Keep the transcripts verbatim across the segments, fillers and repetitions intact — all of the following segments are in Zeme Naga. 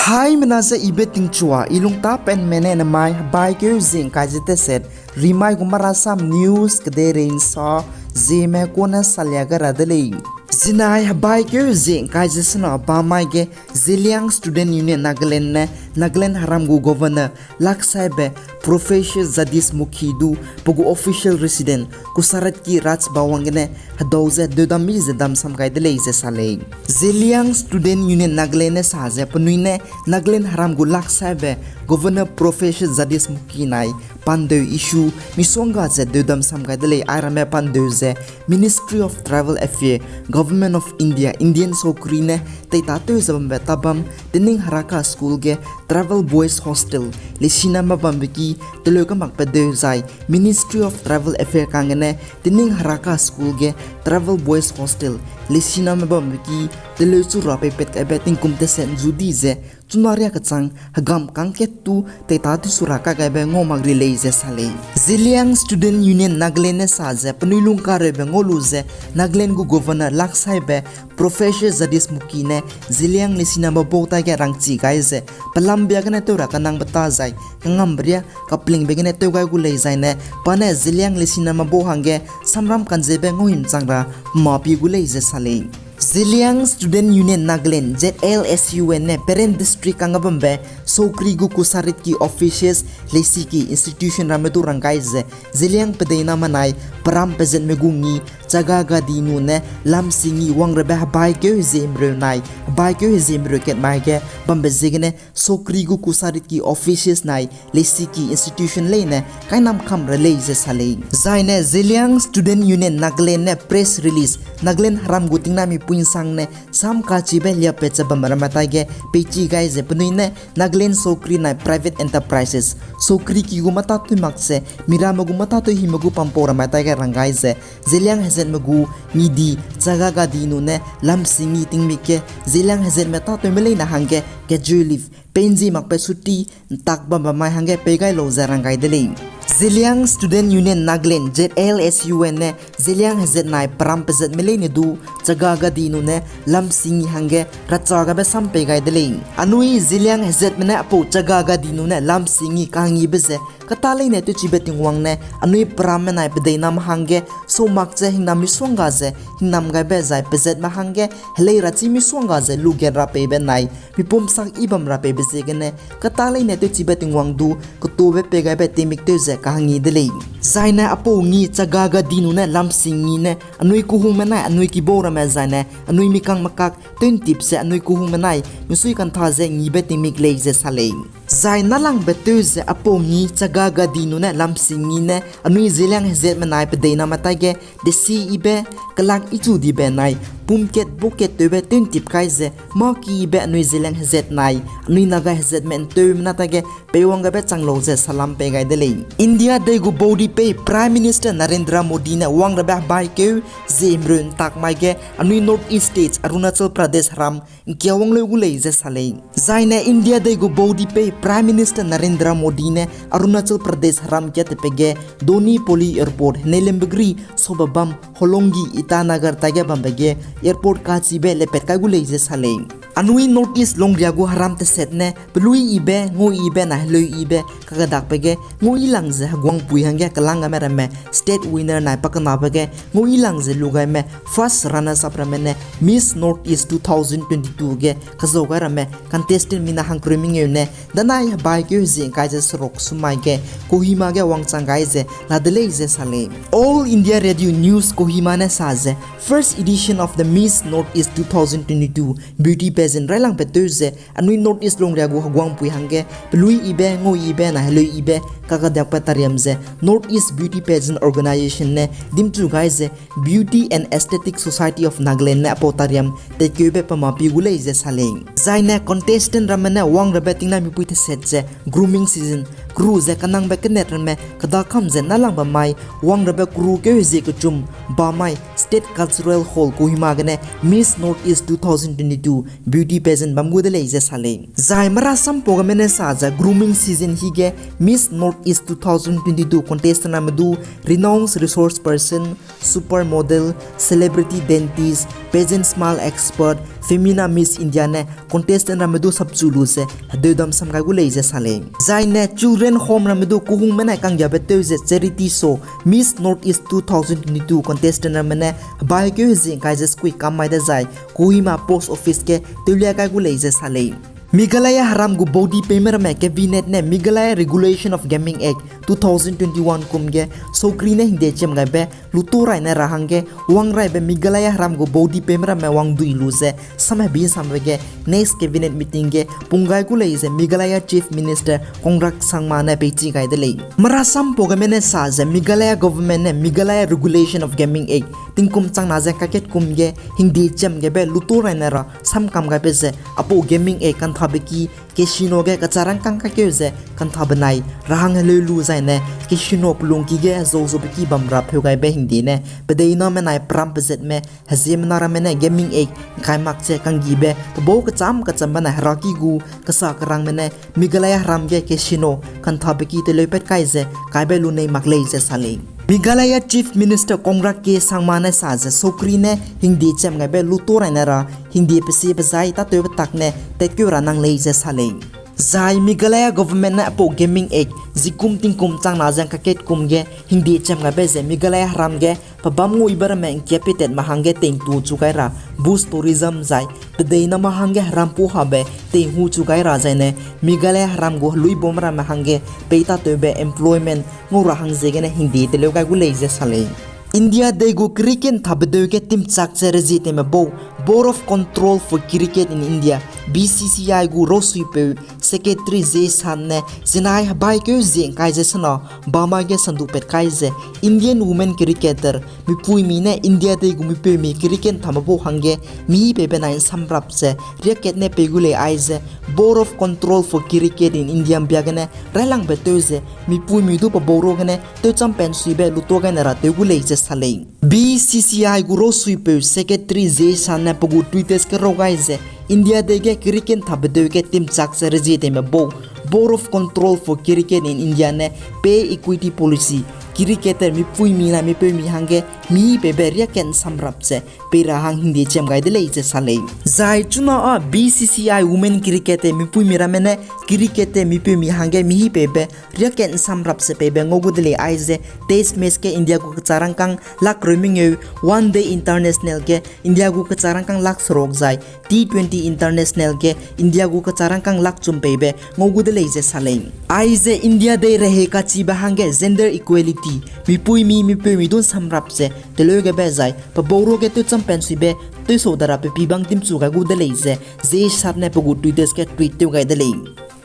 Haimena ze ibe tingchua, i lungtapenme ne nemai hebaikeu zie ngkai ze teset, rimai gu marasam news kedeirei nsa, zieme kune salia gai ra de lei. Zinai hebaikeu zie ngkai ze sena bamai ge, Zeliang Student Union Nagaland ne, Nagaland heram gu governor, Laksaibe, Professor Jagdish Mukhi du, pe gu official residence, Kusarit ki Raj Bhavan gene, hedau ze deudam mi ze damsam gai de lei ze sa lei. Zeliang Student Union Nagaland ne sa ze penui ne, Nagaland heram gu Laksaibe, Governor Professor Jagdish Mukhi nai, pandeu issue, misongga ze deudam sam gai de lei airamme pandeu ze, Ministry of Tribal Affairs, Government of India, Indian sokri ne, teitatew ze bambe tabam, Tening Haraka School ge, Tribal Boys Hostel, lesiname bambe ki, teleu kamakbe deu zai, Ministry of Tribal Affairs kang gene, Tening Haraka School ge, Tribal Boys Hostel, lesiname bambe ki, teleu chu ra peipat kaibe tingkum teset nzu di ze, chuna ria kechang, hegam kangkat tu, teitatew su ra kagaibe ngau mak ri lei ze sa lei. Zeliang Student Union Nagaland ne sa ze, penui lungkareube ngau lu ze, Nagaland gu governor Laksaibe, Professor Jagdish Mukhi ne, Zeliang lesiname bau taige rangchi gai ze, pelambia gene tew ra kanangbe ta zai, kangambe ria, kaplingbe gene tew gai gu lei zaine, pa ne Zeliang lesiname bau hangge, samram kanzebe ngau himchang ra, mapi gu lei ze sa lei. Zeliang Student Union Nagaland, Z L S U N ne Peren District kangge bambe, sokri gu Kusarit ki offices, lesiki institution ramme du rang gai ze, Zeliang pedeiname nai, peram pezetme gu ngi, Chaga Gadi nu ne, lamsi ngi wangrabe hebaikeu hezie mreu nai, hebaikeu hezie mreu kat mai ge, bambe ziegene, sokri gu Kusarit ki offices nai, lesiki institution leine, kainam kam ra lei ze sa lei. Zaine, Zeliang Student Union Nagaland ne press release, Nagaland heram gu tingnamipui nsang ne, sam kachibe liapat ze bam ramme taige, peichi gai ze penui ne, Nagaland sokri nai private enterprises, sokri ki gu mâtatui mak ze, miramme gu mâtatui hime gu pampau ramme taige rang gai ze, Zeliang hezatme gu ngidi, Chaga Gadi nu ne, lamsi ngi tingmik ge, Zeliang hezatme tâtewme leine hangge, schedule leave, penzi makbe suti, ntak bambe mai hangge pei gai lau ze rang gai de lei. Zeliang Student Union Nagaland, Z L S U N ne, Zeliang hezat nai peram pezetme leine du, Chaga Gadi nu ne, lamsi ngi hangge, racha gabe sam pei gai de lei. Anui Zeliang hezatme ne apau Chaga Gadi nu ne, lamsi ngi kangibe ze, kata leine tewchibe Tingwang ne, anui peramme nai pedeiname hangge, sau mak ze hingnam misongga ze, hingnam gaibe zai pezetme hangge, helei rachi misongga ze lugat ra peibe nai, mipum sak i bam ra peibe ziegene, kata leine tewchibe Tingwang du, ketobe pei gaibe tingmik tew ze kahangi de lei. Zaine apau ngi Chaga Gadi nu ne lamsi ngi ne, anui kehungme nai, anui kibau ramme zaine, anui mikang mekak, tew'ntip ze anui kehungme nai, misui kantha ze ngibe tingmik lei ze sa lei. Zai nâlangbe tew ze apau ngi Chaga Gadi nu ne lamsi ngi ne, anui Zeliang hezatme nai pedeiname taige, desi ibe, kelak ichu dibe nai, pumkat bukat tewbe tew'ntip kai ze, mâ ki ibe anui Zeliang hezat nai, anui Naga hezatme ntewmena taige, peiwang gabe chang lau ze salam pei gai de lei. India dei gu baudipei Prime Minister Narendra Modi ne wangrabe hebaikeu, zie mreu ntak mai ge, anui North East States Arunachal Pradesh heram, nkiawang leu gu lei ze sa lei. Zaine India dei gu baudipei Prime Minister Narendra Modi ne Arunachal Pradesh heram kiatepege Donyi Polo Airport henei lembe gri saube bam Hollongi Itanagar taige bambe ge airport kachibe lepat kai gu lei ze sa lei. Anui North East longria gu heram teset ne, peluiyibe, nguiyibe na heluiyibe, kakedakbe ge, nguilang ze heguangpui hangge kelanggame ramme, state winner nai pakenabe ge, nguilang ze lugaime, first runners up ramme ne, Miss North East two thousand twenty-two ge, kezau gai ramme, contestant mina hangkereu mengeu ne, danai hebaikeu hezie ngkai ze seruk sumai ge, Kohima ge wangchang gai ze, la de lei ze sa lei. All India Radio News Kohima ne sa ze, first edition of the Miss North East two thousand twenty-two Beauty Pageant railangbe tew ze, anui North East longria gu heguangpui hangge, peluiyibe, nguiyibe na heluiyibe, kakadiakbe tariam ze, North East Beauty Pageant Organization ne, dimchu gai ze, Beauty and Aesthetic Society of Nagaland ne apau tariam, tetkeube pemapi gu lei ze sa lei. Zaine contestant ramme ne wangrabe tingnamipui teset ze, grooming season, kru ze kanangbe kenet ramme, kedakam ze nâlangbe mai, wangrabe kru keu hezie kechum, bamai, State Cultural Hall Kohima gene, Miss North East two thousand twenty-two Beauty Pageant bam gu de lei ze sa lei. Zai merasampaugame ne sa ze grooming season hige Miss North East two thousand twenty-two contestant ramme du renowned resource person, supermodel, celebrity dentist, pageant smile expert, Femina Miss India ne contestant ramme du sapchu lu ze hedeudam sam gai gu lei ze sa lei. Zai ne children home ramme du kehungme nai kanggiabe tew ze charity show Miss North East two thousand twenty-two contestant ramme ne hebaikeu hezie ngkai ze sukui kam mai dezai Kohima Post Office ge tewlia gai gu lei ze sa lei. Meghalaya heram gu baudi peime ramme Cabinet ne Meghalaya Regulation of Gaming Act two thousand twenty-one kum ge sokri ne hingde chiam gaibe luto rai ne ra hangge wangraibe Meghalaya heram gu baudi peime ramme wangdui lu ze samhebi sambe ge next Cabinet meeting ge pung gai gu lei ze Meghalaya Chief Minister Conrad Sangma ne peichi gai de lei. Marasam pau geme ne sa ze Meghalaya government ne Meghalaya Regulation of Gaming Act tingkum changna ze kaket kum ge hingde chiam gaibe luto rai ne ra samkam gaibe ze apau Gaming Act kanthabe ki casino ge kecharangkang kakeu ze kanthabe nai ra hang heleu lu zai ne casino pelungki ge hezau zaube ki bam ra pheu gaibe hingde ne pedeina menai peram pezetme heziemena ramme ne Gaming Act ngkai mak ze kanggibe pebau kecham kechambe nai heraki gu kesa kerangme ne Meghalaya heram ge casino kanthabe ki teleupat kai ze kaibe lunei mak lei ze sa lei. Meghalaya Chief Minister Conrad K Sangma ne sa ze sokri ne hingde chiam gaibe luto rai ne ra hingde pesiebe zai tâtewbe tak ne tatkeu ra nang lei ze sa lei. Zai Meghalaya government ne apau Gaming Act zikum tingkum changna ze kaket kum ge hingde chiam gaibe ze Meghalaya heram ge pebâm nguibe ramme ngkia petat ma hangge tei'ntu chu gai ra boost tourism zai pedeina ma hangge heram pu habe tei'nhu chu gai ra zai ne Meghalaya heram gu heluibum ramme hangge pei tâtewbe employment ngau ra hang ziegene hingde teleu gai gu lei ze sa lei. India dei gu cricket thabedeu ge timchak ze rezie teime bau Board of Control for Cricket in India, B C C I gu rausuipeu Secretary Jay Shah ne zinai hebaikeu zie ngkai ze sena bamai ge sandupat kai ze Indian women cricketer mipuimi ne India dei gu mipeumi cricket thame bau hangge mihî peibe nai nsamrap ze riakat ne pei gu lei aize Board of Control for Cricket in India mbia gene railangbe tew ze mipuimi du pebau ro gene tewcham pensuibe luto gaine ra tew gu lei ze sa lei. B C C I gu rausuipeu Secretary Jay Shah ne pe gu Twitter ge rau gai ze India dei ge cricket thabedeu ge timchak ze rezie teime bau Board of Control for Cricket in India ne pay equity policy, cricketer mipuimi nai mipeumi hangge mihî peibe riakat nsamrap ze pei ra hang hingde chiam gai de lei ze sa lei. Zai chuna â B C C I women cricket mipuimi ramme ne cricket mipeumi hangge mihî peibe riakat nsamrap ze peibe ngau gu de lei aize test match ge India gu kecharangkang lak reu mengeu, one day international ge India gu kecharangkang lak seruk zai T twenty international ge India gu kecharangkang lak chum peibe ngau gu de lei ze sa lei. Aize India dei rehei kachibe hangge gender equality, mipuimi mipeumi du nsamrap ze teleu gebe zai pebau ro ge tewcham pensuibe tewsau dara pe pi bang timchu gai gu de lei ze Jay Shah ne pe gu Twitter ge tweet tew gai de lei.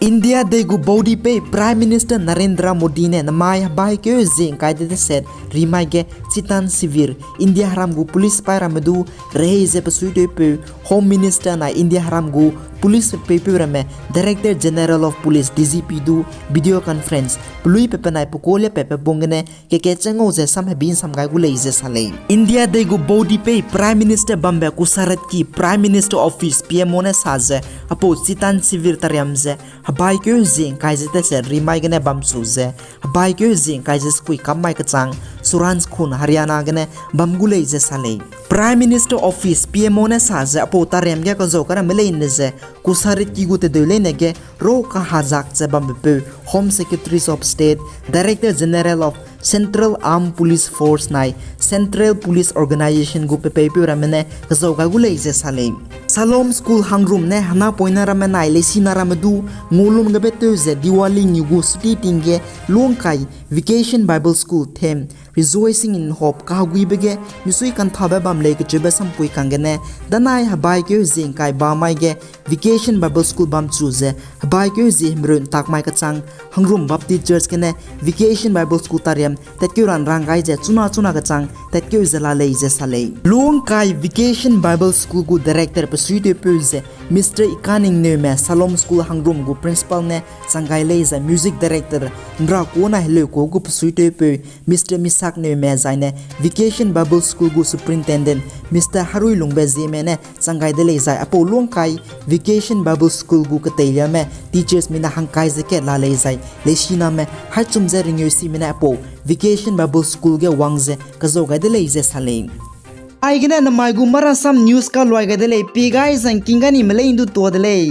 India dei gu baudi pei Prime Minister Narendra Modi ne namai hebaikeu zie ngkai de deset rimai ge Chetan Shivir, India heram gu police sipai ramme du rehei ze pesuitewpeu Home Minister nai India heram gu police peipeu ramme Director General of Police, D G P du video conference pelui pe penai pe kulia pe pe bung gene keke chengau ze samhebi nsam gai gu lei ze sa lei. India dei gu baudi pei Prime Minister bambe kusaratki Prime Minister Office, P M O ne sa ze apau Chetan Shivir tariam ze hebaikeu zie ngkai ze deset rimai gene bamsu ze hebaikeu zie ngkai ze sukui kam mai kechang Suranj Khun, Haryana gene bam gu lei ze sa lei. Prime Minister Office, P M O ne sa ze apau tariam ge kezau karamme leine ze kusaratki gu tedeu leine ge rau kahazak ze bambepeu Home Secretaries of State, Director General of Central Armed Police Force nai Central Police Organisation gu pepeipeu ramme ne kezau gai gu lei ze sa lei. Shalom School Hangrum ne henapoina ramme nai leisina ramme du ngulum gabe tew ze Diwali ngi gu suti ting ge lungkai Vacation Bible School theme Rejoicing in Hope kaheguibe ge misui kanthabe bam lei kacheube sampui kang gene danai hebaikeu zie ngkai bamai ge Vacation Bible School bamchu ze hebaikeu zie himreu ntak mai kechang Hangrum Baptist Church gene Vacation Bible School tariam tatkeu ran rang gai ze chuna chuna kechang tatkeu ze la lei ze sa lei. Lungkai Vacation Bible School gu director pesuitewpeu ze Mister Ikaning Neume, Shalom School Hangrum gu principal ne chang gai lei zai music director nra ku nai heleu ku gu pesuitewpeu Mister Misak Neume zai ne Vacation Bible School gu superintendent Mister Harui Lungbe Zeme ne chang gai de lei zai apau lungkai Vacation Bible School gu keteiliame teachers mina hangkai ze kat la lei zai leisiname haichum ze ringeu sime ne apau Vacation Bible School ge wang ze kezau gai de lei ze sa lei. Aigene namai gu Marasam News kaluai gai de lei, pie gai zangking ga ni melei ndu tua de lei.